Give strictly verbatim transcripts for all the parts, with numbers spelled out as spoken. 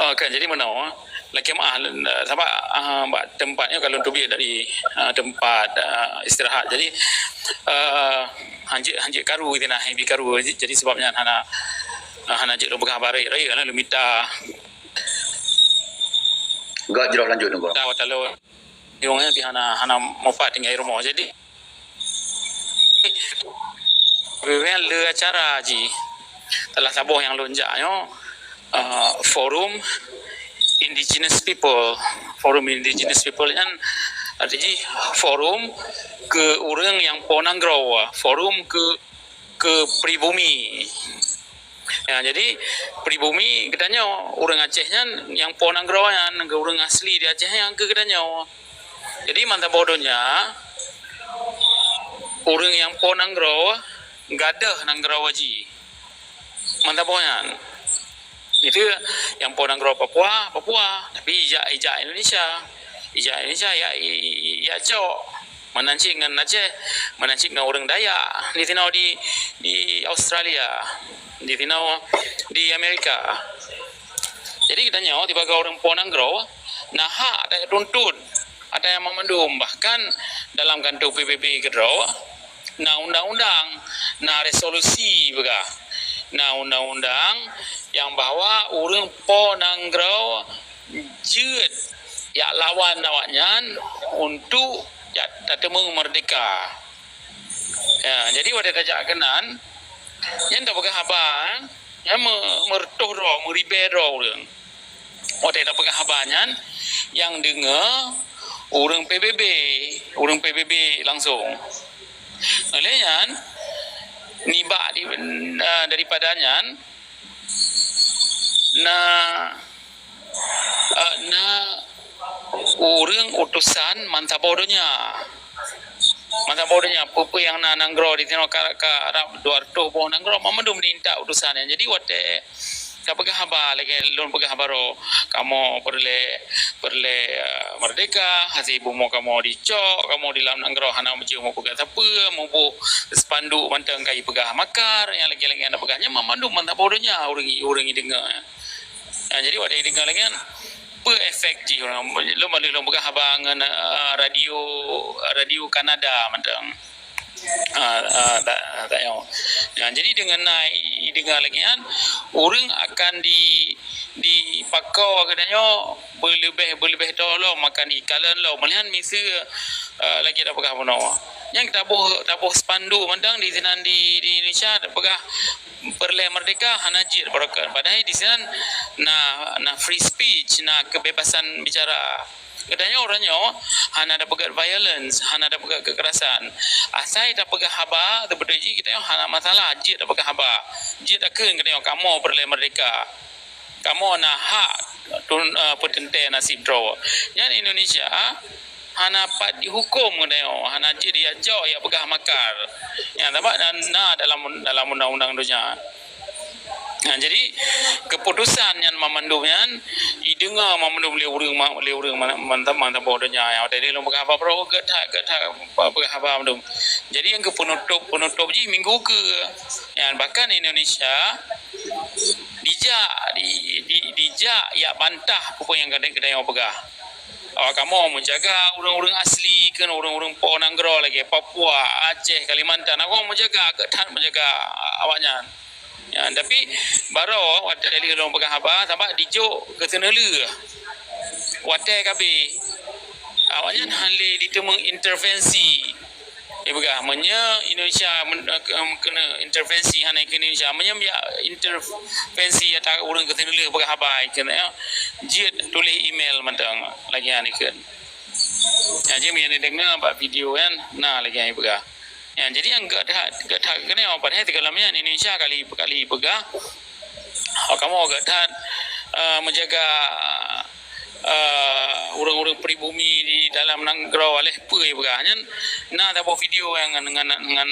Oh, kan, jadi meunoe, lakèe meu'ah, sabab, ah, bak teumpat nyoe ka lôn teubiet dari, ah, teumpat, ah, istirahat. Jadi, ah, hanjeuet, hanjeuet karu, itina, hanjeuet karu. Jadi, sabab nyan hana, ah, hana jeuet lôn peugah haba rayeuk-rayeuk, lôn mita. Gak jroh lanjut, Teungku. Tahu, tahu. Yong, eh, pih hana, hana mupat tinggai rumoh. Jadi, le acara jih, salah saboh nyang lôn jak nyoe, eh, Forum Indigenous People. Forum Indigenous People nyan arti jih forum keu ureueng nyang po nanggroe, forum keu, keu pribumi. Ya, jadi pribumi geutanyoe, ureueng Aceh nyan nyang po nanggroe nyan, ureueng asli di Aceh nyan keu geutanyoe. Jadi mantong boh donya, ureueng nyang po nanggroe gadôh nanggroe jih. Mantong boh nyan. Itu nyang po nanggroe Papua, Papua, tapi ijak, ijak Indonesia. Ijak Indonesia, ya, i-, i-, ijak cok. Meunan cit ngon Aceh, meunan cit ngon ureueng Dayak di sinoe di, di Australia, di sinoe di Amerika. Jadi geutanyoe sibagoe ureueng po nanggroe na hak tajak tuntut ata nyang mandum, bahkan dalam kantô P B B keudroe na undang-undang, na resolusi peugah, na undang-undang nyang bahwa ureueng po nanggroe jeuet jak lawan awaknyan untuk jak tateumeung merdeka. Ya, jadi watèe tajak keunan, nyan tapeugah haba, nyan meu-, meureutôh droe, meuribèe droe ureueng. Watèe tapeugah haba nyan, nyang deungö ureueng P B B, ureueng P B B langsung. Lheuh nyan, nibak di, eh, daripada nyan, na, eh, na ureueng utosan mantong boh donya. Mantong boh donya, peue-peue nyang na nanggroe di sinoe ka, ka rab dua reutôh boh nanggroe, mandum diintat utosan nyan. Jadi watèe tapeugah haba, lagèe lôn peugah baroe, kamoe peureulèe, peureulèe, eh, merdeka, hase bumoe kamoe dicok, kamoe di lam nanggroe hana meujeuet mupeugah sapeue, muboh spanduk mantong ka ipeugah makar, nyang lagèe-lagèe na peugah nyan mandum mantong boh donya ureueng, ureueng ideungö. Ha, jadi watèe ideungö lagèe nyan, peue efek jih ureueng? Lôn, lôn peugah haba ngon, eh, radio, radio Kanada mantong. Ah, ah, tak, tak nyoe. Ya, jadi deungon na ideungö lagèe nyan, ureueng akan di, dipakoe geutanyoe beuleubèh, beuleubèh tolong makan ikalon lom. Meulihan miseue, eh, lagèe tapeugah bunoe. Nyang taboh, taboh spanduk mantong di sinan di, di Indonesia tapeugah peureulèe merdeka hana jeuet barokat. Padahai di sinan na, na free speech, na kebebasan bicara. Geutanyoe uroe nyoe hana tapeugöt violence, hana tapeugöt kekerasan. Asai tapeugah haba, teubeutôi jih geutanyoe hana masalah jeuet tapeugah haba. Jeuet takheun geutanyoe kamoe peureulèe merdeka. Kamoe na hak tun-, eh, peuteuntèe naseb droe. Nyan Indonesia hana pat jihukôm geutanyoe, hana jeuet dijak cok jak peugah makar. Nyan sabab na, na dalam, dalam undang-undang donya. Nah, jadi, keuputusan nyan mandum nyan ideungö mandum lé ureueng ma-, lé ureueng ma-, mantong, mantong boh donya. Nyang watèe lôn peugah haba baroe, gèt that, gèt that, peugah haba mandum. Jadi, nyang keu peunutôp, peunutôp jih minggu keue. Nyan bahkan Indonesia dijak, di, di, dijak jak bantah peue-peue nyang geutanyoe peugah. Awak kamoe meujaga ureueng-ureueng asli, kheun ureueng-ureueng po nanggroe lagèe Papua, Aceh, Kalimantan. Awak meujaga, gèt that meujaga awaknyan. Ya, tapi baroe watèe lheuh lôn peugah haba, sabab dijok keu seuneulheueh. Watèe ka abéh, awaknyan hana lé jiteumeung intervensi. Ipeugah, meunyoe Indonesia men-, eh, ke-, em, keuneuk intervensi, hana keu Indonesia. Meunyoe jak intervensi ata ureueng keu seuneulheueh peugah haba, kheun, ya, jeuet tuléh email mantong lagèe nyan kheun. Ya, jadi meunyoe neudeungö bak video nyan, na lagèe nyan ipeugah. Ya, jadi nyang gèt that, gèt that keunoe, padahai sigohlom nyan Indonesia kali, kali peugah, oh, kamoe gèt that, eh, meujaga, eh, ureueng-ureueng pribumi di dalam nanggroe, lheuh peue ipeugah. Nyan na saboh video nyang ngon, ngon, ngon,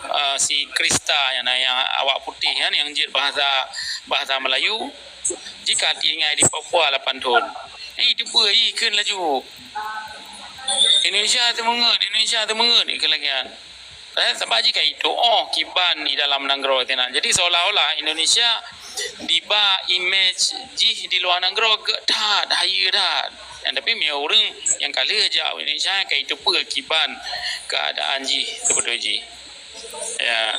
eh, si Krista nyan, nyang awak putéh nyan, nyang jeuet bahasa, bahasa Melayu. Jih ka tinggai di Papua lapan thon. Eh, itu peue, ih, kheun laju. Indonesia teumeungeut, Indonesia teumeungeut, kheun lagèe nyan. Eh, sabab jih ka itu'oh kiban di dalam nanggroe sinan. Jadi, seolah-olah Indonesia diba imej jih di luwa nanggroe gèt that, hayeue that. Nyan, tapi meunyoe ureueng nyang ka lheueh jak u Indonesia ka jiteupeue kiban keuadaan jih seubeutôi jih. Ya.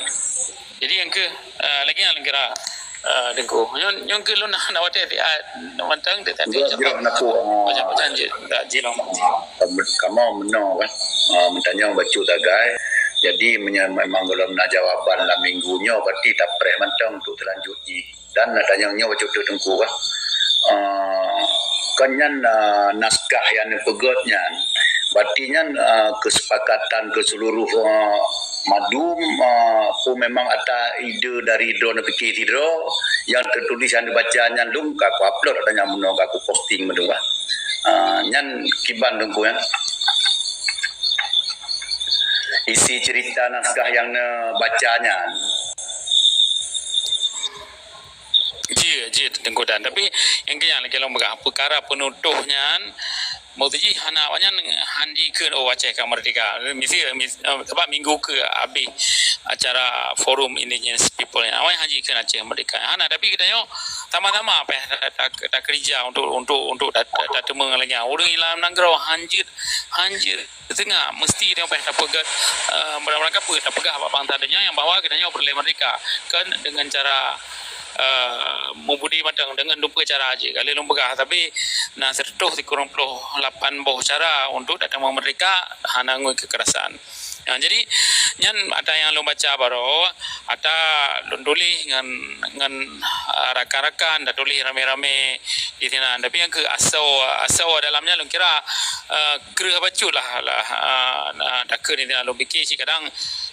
Jadi nyang keuh, eh, lagèe nyan kira, eh, Teungku. Nyoe, nyoe keuh lôn hana watèe siat mantong, teuka Enggak, jroh na peue, ah, macam-macam je, tak jilong. Kamoe meunoe kan. Ah, meutanyong bacut sagai. Jadi, meunyoe memang gohlom na jawaban lam minggu nyoe, berarti tapreh mantong untuk selanjut jih. Dan na tanyong nyoe bacut Teungku kan. Ah, kan nyan, ah, naskah nyang neupeugèt nyan. Berarti nyan, ah, kesepakatan keu seluruh, ah, mandum, ah, peue memang ata ide dari droeneuh pike sidroe nyang teutuléh nyang neubaca nyan lom ka ku upload atau nyang meunoe ka ku posting mandum kan. Ah, nyan kiban Teungku nyan. Isi cerita naskah nyang neubaca nyan. Jeuet, jeuet Teungku Dan. Tapi nyang keu nyan lagèe lôn peugah, peukara peunutoh nyan, maksud jih hana awaknyan han jikheun, "Oh, Aceh ka merdeka." Misi, mis-, eh, sabab minggu keu abéh acara Forum Indigenous People nyan. Awaknyan han jikheun Aceh merdeka. Hana, tapi geutanyoe sama-sama payah ta-, ta-, takeurija untuk, untuk, untuk ta-, ta-, tateumé lagèe nyan. Ureueng lam nanggroe han jeuet, han jeuet Teungoh, meusti tanyoe payah tapeugah, eh, barang-barang ka peue tapeugah bak bansa donya nyang bahwa geutanyoe peureulèe merdeka. Kon deungon cara, eh, meubudi mantong, deungon dum peue cara jih. Ka lheueh lôn peugah, tapi na sireutoh sikureueng ploh lapan boh cara untuk tateumé merdeka, hana ngui keukerasan. Ya, jadi, nyan ata nyang lôn baca baroe, ata lôn tuléh ngon, ngon, ah, rakan-rakan, tatuléh ramé-ramé di sinan. Tapi nyang keu asoe, asoe dalam nyan lôn kira, eh, kreueh bacut lah, lah, ah, na, takheun di sinan lôn pike cit kadang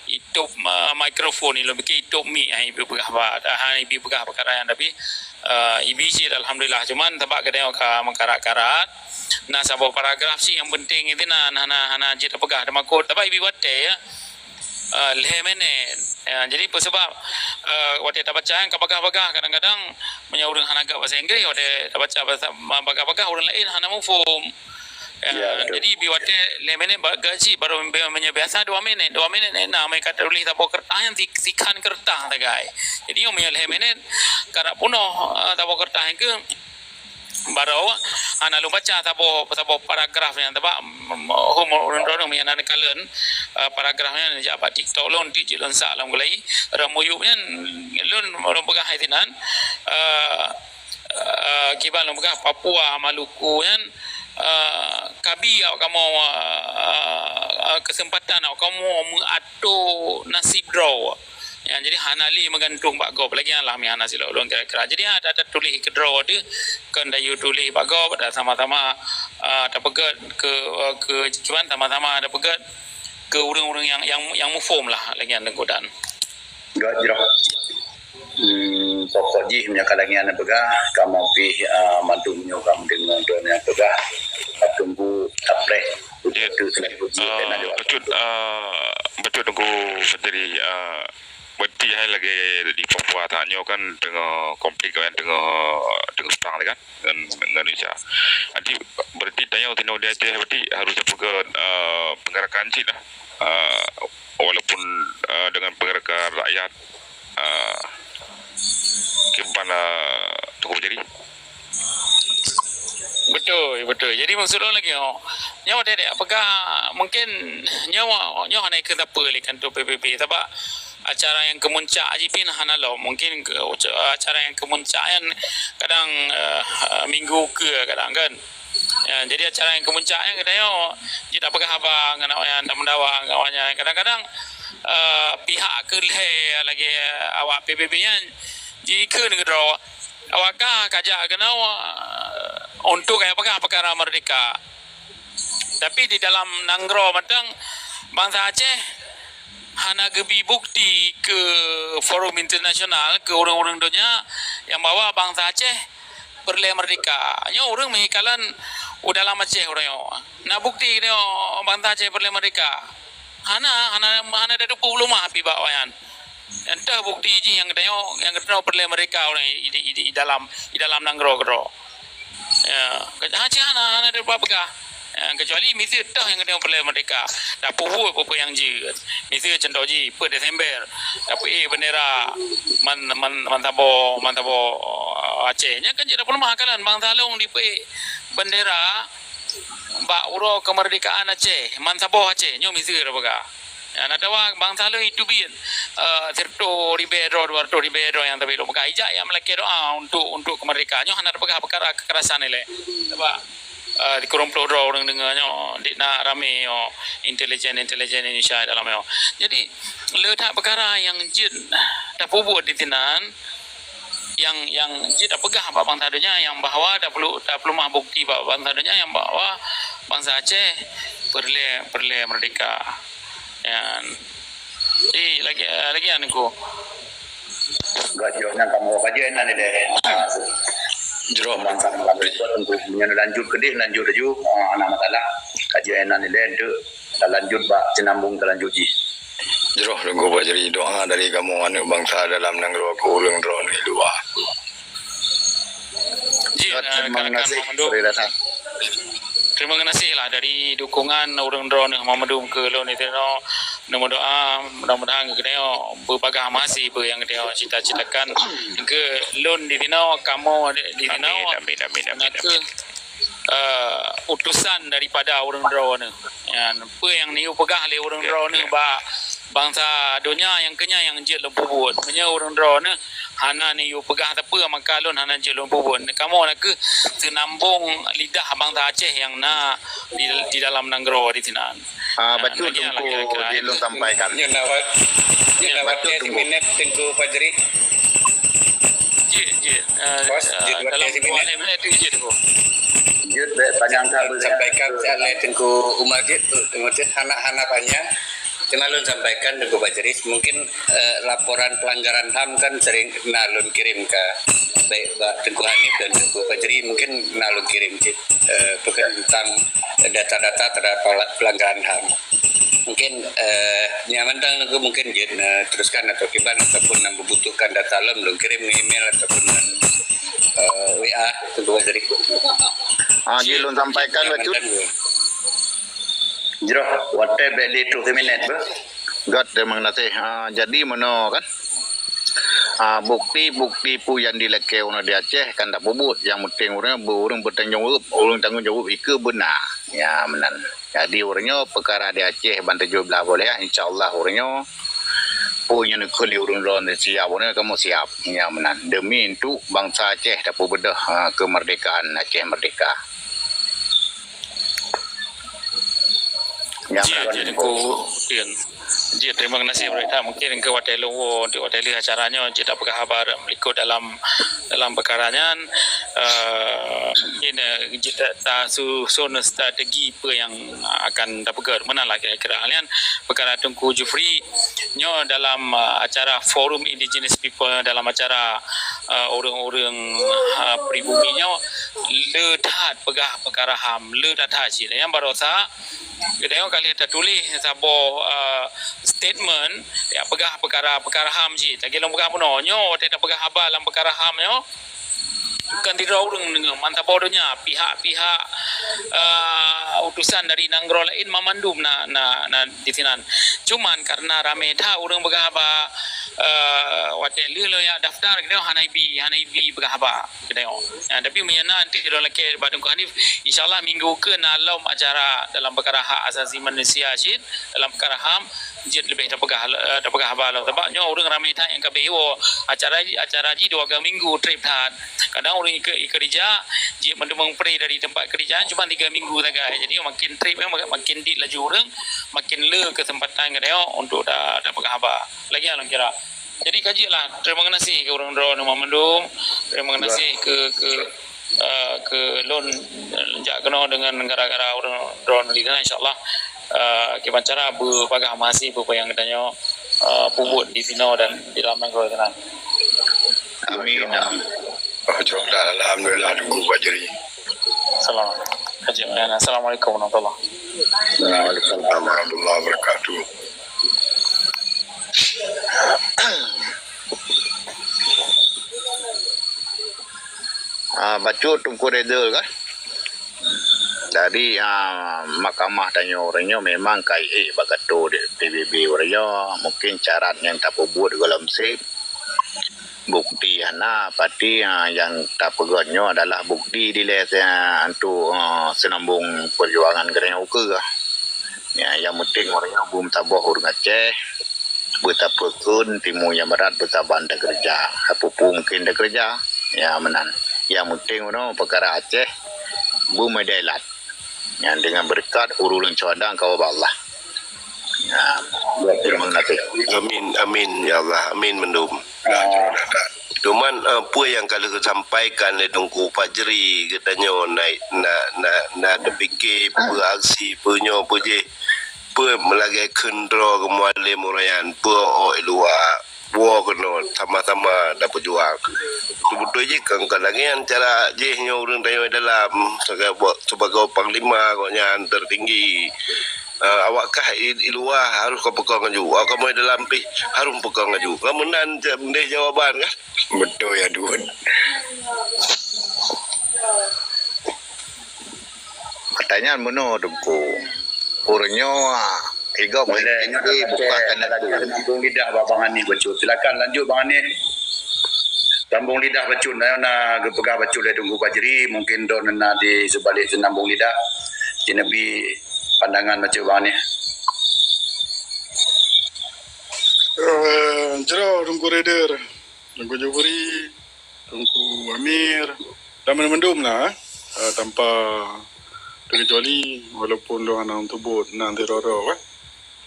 itôb, ah, mikrofon, lôn pike itôb mik, ah, ibi peugah ba, ah, ibi peugah peukara nyan, tapi, eh, ibi cit alhamdulillah. Cuman sabab geutanyoe ka meukarat-karat, na saboh paragraf cit nyang penting di sinan, hana, hana jeuet tapeugah, teumakot, sabab ibi watèe, ya. Ah, lhèe minèt. Ya, jadi peue sabab, eh, watèe tabaca nyan ka bagah-bagah, kadang-kadang meunyoe ureueng hana gèt bahasa Inggris, watèe tabaca bahasa, bagah-bagah ureueng laén hana muphom. Ya, ya, betul. Jadi bi watèe lhèe minèt ba-, gèt cit baru bi-, meunyoe biasa dua minèt, dua minèt na, meunyoe ka tuléh saboh keureutah nyan si-, sikhan keureutah sagai. Jadi meunyoe lhèe minèt ka rab peunoh, eh, saboh keureutah nyan keuh baroe hana lôn baca saboh, saboh paragraf nyan, sabab, mm, hom ureueng droeneuh nyang na neukalon, eh, paragraf nyan jak bak TikTok lôn, tik cit lôn sak lam gulai. Rot muyueb nyan lôn, lôn peugah di sinan, eh, eh, kiban lôn peugah Papua, Maluku nyan, eh, kabi awak kamoe, eh, eh, keuseumpatan awak kamoe meuatur nasib droe. Ya, jadi hana lé meugantung bak gob lagèe nyan lah, mi hana silop lôn kira-kira. Jadi, ada, ada tuléh keudroe teuh, kon tayue tuléh bak gob, ada sama-sama, ah, tapeugèt keu, keu cuman sama-sama tapeugèt keu ureueng-ureueng nyang, nyang, nyang muphom lah lagèe nyan Teungku Dan. Gèt jroh. Hmm, pokok jih meunyoe ka lagèe nyan peugah, kamoe pih, ah, mandum nyoe ka meudeungoe droeneuh peugah, ka teunggu tapreh. Ya, beutôi, ah, beutôi Teungku Fajri, ah, Berarti hai lagèe di Papua that nyoe kan teungoh konflik kan, teungoh, teungoh prang kan ngon, ngon Indonesia. Jadi berarti tanyoe sinoe di Aceh berarti harus jaga, eh, penggerakan cit lah. Eh, walaupun, eh, dengan penggerakan rakyat, eh, kiban, eh, Teungku Fajri. Beutôi, beutôi. Jadi maksud lôn lagèe nyoe, nyoe dek-dek peugah mungkin nyoe, nyoe hana ikheun sapeue lé kantô P B B sabab acara nyang keumuncak jih pih hana lom. Mungkin ke, acara nyang keumuncak nyan kadang, eh, minggu keue kadang kan. Ya, jadi acara nyang keumuncak nyan geutanyoe jeuet tapeugah haba ngon awaknyan, tameudawa ngon awaknyan. Kadang-kadang, eh, pihak keu lhèe lagèe awak P B B nyan jikheun keudroe. Awak ka, ka jak keunoe, eh, untuk kaya peugah peukara merdeka. Tapi di dalam nanggroe mantong, bansa Aceh hana geubi bukti keu forum internasional, keu ureueng-ureueng donya nyang bahwa bansa Aceh peureulèe merdeka. Nyoe ureueng meuhikalan u dalam Aceh uroe nyoe. Na bukti nyoe bansa Aceh peureulèe merdeka? Hana, hana, hana tateupeue lé mah pih bak awaknyan. Entah bukti jih nyang geutanyoe, nyang geutanyoe peureulèe merdeka ureueng i, i, i, i dalam, i dalam nanggroe keudroe. Ya, hana, hana teupeugah. Nyang keucuali miseue toh nyang keuneuk peureulèe meurdehka, tapeubuet peue-peue nyang jeuet. Miseue cuntoh jih, peuet Desember, tapeuék beundera man, man, man saboh, man saboh Aceh. Nyan kan jeuet tapeuleumah kalon bansa lôn dipeuék beundera bak uroe keumeurdekaan Aceh, man saboh Aceh. Nyoe miseue tapeugah. Ya, na tawa bansa lôn itu biet, eh, siratoh ribèe droe, dua ratus ribèe droe nyang tabri lôn peugah. Ijak nyang meulakèe doa untuk, untuk keumeurdekaan. Nyoe hana tapeugah peukara kekerasan ilèe. Sabab, eh, sikureueng ploh droe ureueng deungö nyoe, dik na ramé nyoe, intelijen-intelijen Indonesia dalam nyoe. Jadi, le that peukara nyang jeuet tapeubuet disinan, nyang, nyang jeuet tapeugah bak bansa donya nyang bahwa tapeuleumah bukti bak bansa donya nyang bahwa bansa Aceh peureulèe, peureulèe meurdehka. Nyan. Eh, lagèe, eh, lagèe nyan Teungku. Gajok nyan kamoe kaji nan ilèe. Jroh. Bansa Teungku. Nyan lanjut keudeh, lanjut laju. Ah, hana masalah. Kaji nan ilèe, dek. Talanjut bak sinambong talanjut jih. Jroh Teungku Fajri, doa dari kamoe aneuk bansa dalam nanggroe keu ureueng droeneuh luwa. Jih, eh, terima kasih. Terima kasih lah dari dukungan ureueng droeneuh mandum keu lôn di sinoe. Neumeudoa, mudah-mudahan geutanyoe beubagaih mahasiswa nyang geutanyoe cita-citakan keu lôn di sinoe, kamoe di sinoe. Amin, amin, amin, amin, amin. eh, utosan daripada ureueng droeneuh. Nyan, peue nyang neuyue peugah lé ureueng droeneuh bak bansa donya nyang keu nyan nyang jeuet lôn peubuet. Meunyoe ureueng droeneuh hana neuyue peugah sapeue, maka lôn hana jeuet lôn peubuet. Kamoe nakeuh seunambong lidah bansa Aceh nyang na di, di dalam nanggroe di sinan. Ah, bacut Teungku, jeuet lôn sampaikan. Nyoe na wa-, nyoe na watèe siminèt Teungku Fajri. Jeuet, jeuet. Eh, Bos, eh, jeuet dalam watèe siminèt. Dua belas minit tu jeuet, Teungku. Jeuet, bèk panjang ka. Sampaikan siat lé Teungku Umar jeuet, Teungku jeuet hana, hana panjang. Cuma lôn sampaikan Teungku Fajri, mungkin, eh, laporan pelanggaran HAM kan sering na lôn kirim ka, baik bak Teungku Hanif dan Teungku Fajri, mungkin na lôn kirim cit, eh, tentang data-data terhadap pela-, pelanggaran HAM. Mungkin, eh, nyan mantong Teungku mungkin jeuet, eh, teruskan atau kiban ataupun nyang membutuhkan data lom, lôn kirim email ataupun, eh, W A Teungku Fajri. Ah, jeuet lôn sampaikan bacut. Jroh, watèe bèk lé troh minèt beuh. Göt, terima kasih. Ah, jadi meunoe kan. Ah, bukti-bukti peue nyang dilakèe ureueng di Aceh kan tapeubuet. Nyang penting ureueng, ureueng bertanggung jawab, ureueng tanggung jawab ikeue beuna. Ya, meunan. Jadi, uroe nyoe peukara di Aceh ban tujoh blah boh lhèe, insya Allah uroe nyoe peue nyang neukheun lé ureueng droeneuh siap, uroe nyoe kamoe siap. Nyan meunan. Demi untuk bansa Aceh tapeubeudôh, ha, keumeurdekaan Aceh merdeka. Nyan meunan. Jih, Teungku. Jih, terima kasih banyak. Mungkin keu watèe lôn woe, untuk watèe lheueh acara nyoe, jih tapeugah haba meulikot dalam dalam peukara nyan, eh, mungkin, eh, jih ta-, tasusun strategi peue nyang akan tapeugah. Meunan lah kira-kira. Nyan peukara Teungku Jufri nyoe dalam, eh, acara Forum Indigenous People, dalam acara, eh, ureueng-ureueng, eh, pribumi nyoe le that peugah peukara HAM, le that cit. Nyang barosa Geutanyoe ka lheueh tatuléh saboh, eh, statement, ya, peugah peukara-peukara HAM cit. Lagèe lôn peugah bunoe, nyoe watèe tapeugah haba lam peukara HAM nyoe, kon sidroe ureueng deungoe, man saboh donya, pihak-pihak, eh, utusan dari nanggroe laén, mamandum na, na, na di sinan. Cuman karena ramé that ureueng peugah haba, eh, watèe lheueh lôn jak daftar, geutanyoe hana ibi, hana ibi peugah haba. Geutanyoe. Ya, tapi meunyoe na nanti lôn lakèe bak Teungku Hanif, insya Allah minggu keue na lom acara dalam peukara hak asasi manusia cit, dalam peukara HAM, jeuet leubeh tapeugah, eh, tapeugah haba lom. Sabab nyoe ureueng ramé that nyang ka beuh iwoe acara, acara jih dua ga minggu trép that. Kadang ureueng ike-, ikeurija, jeuet meuteumèe pré dari teumpat keurija cuma tiga minggu sagai. Jadi makin trép, makin dit laju ureueng, makin le keuseumpatan geutanyoe untuk ta-, tapeugah haba. Lagèe nyan lôn kira. Jadi ka jeuet lah, terima kasih keu ureueng droeneuh mandum. Terima kasih keu, keu, eh, keu lôn, eh, jak keunoe deungon gara-gara ureueng droeneuh di sinan, insya Allah, eh, kiban cara beubagaih mahasiswa peue nyang geutanyoe, eh, peubuet di sinoe dan di dalam nanggroe sinan. Amin. Alhamdulillah, Teungku Fajri. Salam. Assalamualaikum warahmatullahi. Waalaikumsalam warahmatullahi wabarakatuh. Ah, bacut Teungku Redel kan? Jadi, ah, mahkamah tanyoe uroe nyoe memang ka ék bak gato di P B B uroe nyoe, mungkin syarat nyang tapeubuet gohlom seb bukti hana, pati, ah, nyang tapeugöt nyoe adalah bukti dilèe, ah, untuk, ah, seunambong peujuangan geutanyoe ukeue. Ya, nyang penting uroe nyoe beumeutaboh ureueng Aceh, beutapeukeun timu nyang brat beusaban takeureuja. Peue-peue mungkin takeureuja, ya meunan. Nyang penting uroe nyoe peukara Aceh beumeudalat. Nyan deungon beureukat ureueng syuhada kawa bak Allah. Nyan, terima kasih. Amin, amin ya Allah, amin mandum. Cuman, eh, peue nyang ka lheueh sampaikan lé Teungku Fajri, geutanyoe na, na, na, na teupike peue aksi, peue nyoe, peue jih, peue meulagèe kheun droe keu Mualem uroe nyan, peue ôk luwa. Woe keunoe sama-sama tapeujuang. Beutôi jih kon, kon lagèe nyan cara jih nyoe ureueng tanyoe dalam, sibagoe panglima gobnyan tertinggi. Ah, awak kah i, i luwa harôh kapeukong laju, awak kamoe dalam pih harôh peukong laju. Kan meunan ja-, meunan jawaban kan? Beutôi ya, Dun. Pertanyaan meunoe, Teungku. Uroe nyoe, ah, igoe boleh, boleh buka kan. Sambung lidah bak Bang Hanif bacut. Silakan lanjut, Bang Hanif. Sambung lidah bacut. Na, na geupeugah bacut lé Teungku Fajri, mungkin droeneuh na di seubalek seunambung lidah. Di neubi pandangan bacut Bang Hanif. Eh, jroh Teungku Raider, Teungku Jufri, Teungku Amir, dan mandum-mandum lah, eh, tanpa terkecuali, walaupun lôn hana teupeubeuet nan sidroe-droe, eh.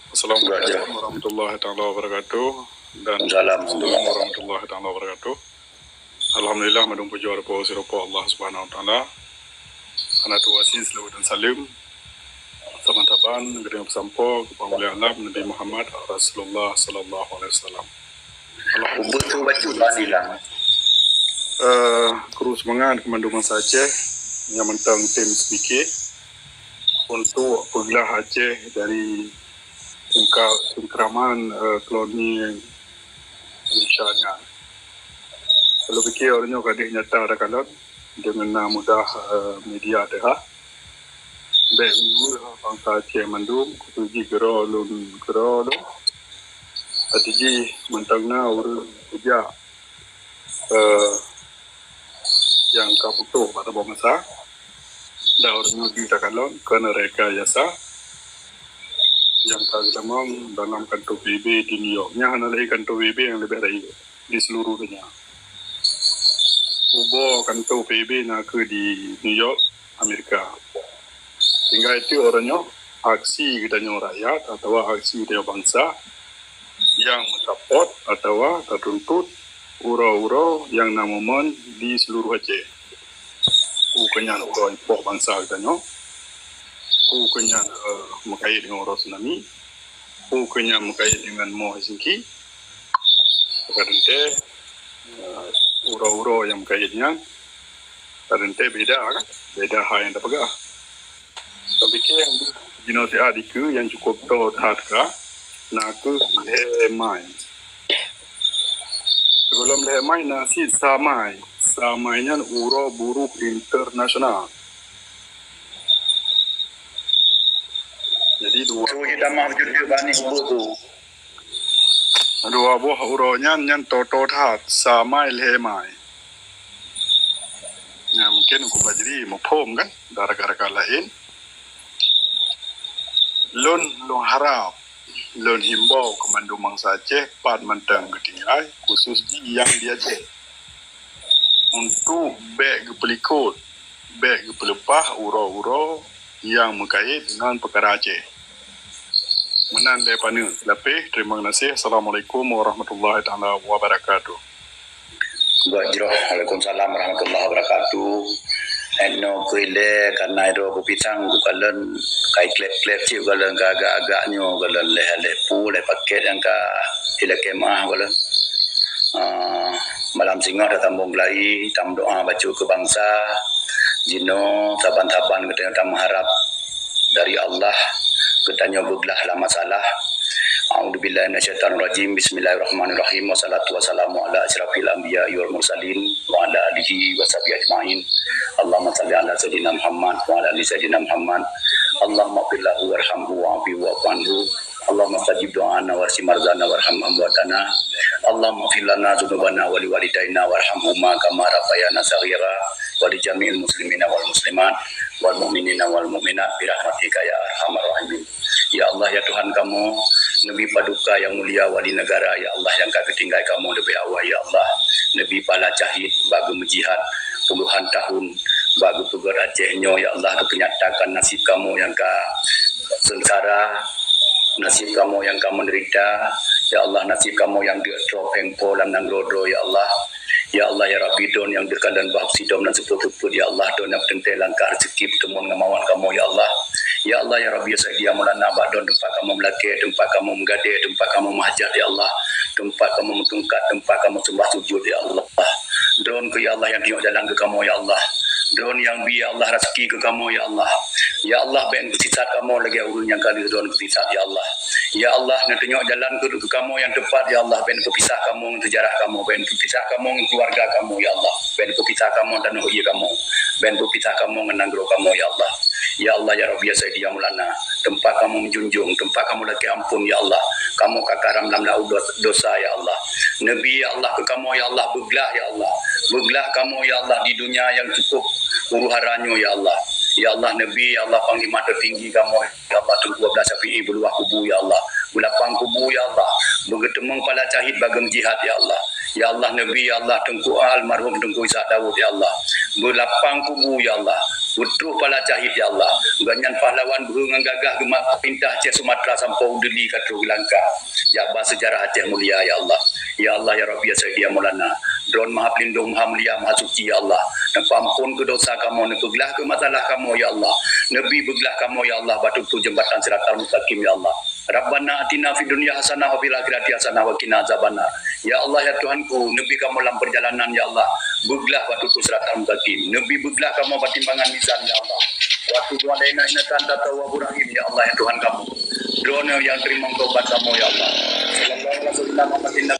Assalamualaikum warahmatullahi taala wabarakatuh. Dan Assalamualaikum warahmatullahi taala wabarakatuh. Alhamdulillah, mandum pujoe dipeue sireupok Allah Subhanahu wa Taala. Hana tuwoe asin seulaweuet dan saleuem. Saban-saban geutanyoe peusampoe keu Pangulèe Alam Nabi Muhammad Rasulullah sallallahu alaihi wasallam. Alhamdulillah. Ubé tu bacut bak silang. Eh, kru seumangat keu mandum bansa Aceh nyang mantong tem seupike untuk peuglah Aceh dari cengka-, cengkraman, eh, koloni Indonesia nyan. Lôn pike uroe nyoe ka deuh nyata takalon deungon na mudah, eh, media teuhah. Bèk meunurot bansa Aceh mandum, khusos jih keudroe lôn, keudroe lôn. Até jih mantong na ureueng kujak, eh, nyang ka putôh bak saboh masa. Dan uroe nyoe jih takalon keuneuk rekayasa nyang ka geutamong dalam kantor P B B di New York. Nyan hana lé kantor P B B nyang leubeh rayeuk di seluruh donya. Ubé kantor P B B na kheueh di New York, Amerika. Tinggai teuk uroe nyoe, aksi geutanyoe rakyat atawa aksi geutanyoe bansa nyang meusapot atawa tatuntut uroe-uroe nyang na momen di seluruh Aceh. Peue keuh nyan uroe ipoh bansa geutanyoe, peue keuh nyan, eh, meukait deungon uroe tsunami, peue keuh nyan meukait deungon moh Helsinki, ka teuntèe, eh, uroe-uroe nyang meukait nyan, ka teuntèe beda kan, beda hai nyang tapeugah. Tapike nyang jinoe siat dikeue nyang cukup toe that ka, na kheueh lhèe mai. Sigohlom lhèe mai na cit sa mai. Sa mai nyan uroe buruh internasional. Jadi dua, tu je tamah beujeuet bani ubé tu. Dua boh uroe nyan, nyan toe-toe that, sa mai lhèe mai. Nyan mungkin Teungku Fajri muphom kan, dan rakan-rakan laén. Lôn, lôn harab, lôn himbau keu mandum bansa Aceh pat mantong geutinggai, khusos jih nyang di Aceh. Untuk bèk geupeulikot, bèk geupeuleupah uroe-uroe nyang meukait deungon peukara Aceh. Meunan lé paneuk lapeh. Terima kasih. Assalamualaikum warahmatullahi taala wabarakatuh. Buat jroh. Waalaikumsalam warahmatullahi wabarakatuh. Eno keu ilèe kana droe beupisang, ku kalon kai klep-klep cit, ku kalon ka agak-agak nyoe, ku kalon lhèe-lhèe pu, lhèe paket nyang ka ilakèe meuah, ku kalon. Ah, malam singoh tasambong geulari, tameudoa bacut keu bansa. Jinoe saban-saban geutanyoe tameuharab dari Allah, geutanyoe beuglah lam masalah. A'udzubillahi minasyaitonirrajim. Bismillahirrahmanirrahim. Wassalatu wassalamu ala asyrafil anbiya'i wal mursalin wa ala alihi wa sahbihi ajmain. Allahumma salli ala sayyidina Muhammad wa ala ali sayyidina Muhammad. Allahumma ighfir lahu warhamhu wa'afihi wa'fu anhu. Allahumma stajib du'ana warsi marzana warham amwatana. Allahumma ighfir lana dzunubana wa liwalidaina warhamhuma kama rabbayana shaghira wa li jami'il muslimina wal muslimat wal mu'minina wal mu'minat bi rahmatika ya arhamar rahimin. Ya Allah, ya Tuhan kamoe, neubi paduka nyang mulia wali negara, ya Allah, nyang ka geutinggai kamoe leubeh awai, ya Allah. Neubi pahala syahid bak geumeujihad puluhan tahun bak geupeugét Aceh nyoe, ya Allah, geupeunyatakan nasib kamoe nyang ka seungsara, nasib kamoe nyang ka meudeurita, ya Allah, nasib kamoe nyang deuk troh péng po lam nanggroe droe, ya Allah. Ya Allah, ya Rabbi, droeneuh nyang deuh kalon bah sidom dan seupôt-seupôt, ya Allah, droeneuh nyang peuteuntèe langkah rezeki peuteumuan ngon mawat kamoe, ya Allah. Ya Allah, ya Rabbi, ya Sayyidi, ya Maulana, bak droeneuh teumpat kamoe meulakèe, teumpat kamoe meugadèe, teumpat kamoe meuhajat, ya Allah. Teumpat kamoe meutungkat, teumpat kamoe seumbah sujud, ya Allah. Droeneuh keuh, ya Allah, nyang tunyok jalan keu kamoe, ya Allah. Droeneuh nyang bi, ya Allah, raseuki keu kamoe, ya Allah. Ya Allah, bèk neupeusitat kamoe lagèe ureueng nyang ka lheueh droeneuh peusisat, ya Allah. Ya Allah, neutunyok jalan keu, keu kamoe nyang teupat, ya Allah. Bèk neupeupisah kamoe ngon seujarah kamoe, bèk neupeupisah kamoe ngon keuluwarga kamoe, ya Allah. Bèk neupeupisah kamoe ngon tanoh ie kamoe, bèk neupeupisah kamoe ngon nanggroe kamoe, ya Allah. Ya Allah, ya Rabbi, ya Sayyidi, ya Maulana, teumpat kamoe meujunjung, teumpat kamoe lakèe ampôn, ya Allah. Kamoe ka karam lam laôt dos-, dosa, ya Allah. Neubi, ya Allah, keu kamoe, ya Allah, beuglah, ya Allah. Beuglah kamoe, ya Allah, di dunia nyang cukup huru-hara nyoe, ya Allah. Ya Allah, neubi, ya Allah, Panglima Teutinggi kamoe, ya Allah, Teungku Abdullah Syafi'i, beuluwah kubu, ya Allah. Beulapang kubu, ya Allah. Beugeuteumèe pahala syahid bak geumeujihad, ya Allah. Ya Allah, neubi, ya Allah, Teungku almarhum Teungku Ishak Daud, ya Allah. Beulapang kubu, ya Allah. Beutrôh pahala syahid, ya Allah. Gobnyan pahlawan beuhe ngon gagah geumat peurintah Aceh Sumatra sampoe u Dili ka trôh geulangkah. Jak ba seujarah Aceh mulia, ya Allah. Ya Allah, ya Rabbi, ya Sayyidi, ya Maulana. Droeneuh Maha Peulindông, Maha Mulia, Maha Suci, ya Allah. Neupeuampôn keu dosa kamoe, neupeuglah keu masalah kamoe, ya Allah. Neubi beuglah kamoe, ya Allah, bak teutu jeumbatan siratal mustaqim, ya Allah. Rabbana atina fid dunya hasanah wa fil akhirati hasanah wa qina azabannar. Ya Allah, ya Tuhanku, neubi kamoe lam peurjalanan, ya Allah. Beuglah bak teutu siratal mustaqim. Neubi beuglah kamoe bak timbangan mizan, ya Allah. Wa tub alaina innaka antat tawwabur rahim, ya Allah, ya Tuhan kamoe. Droeneuh nyang teurimong tobat kamoe, ya Allah. Sallallahu alaihi wasallam Muhammadin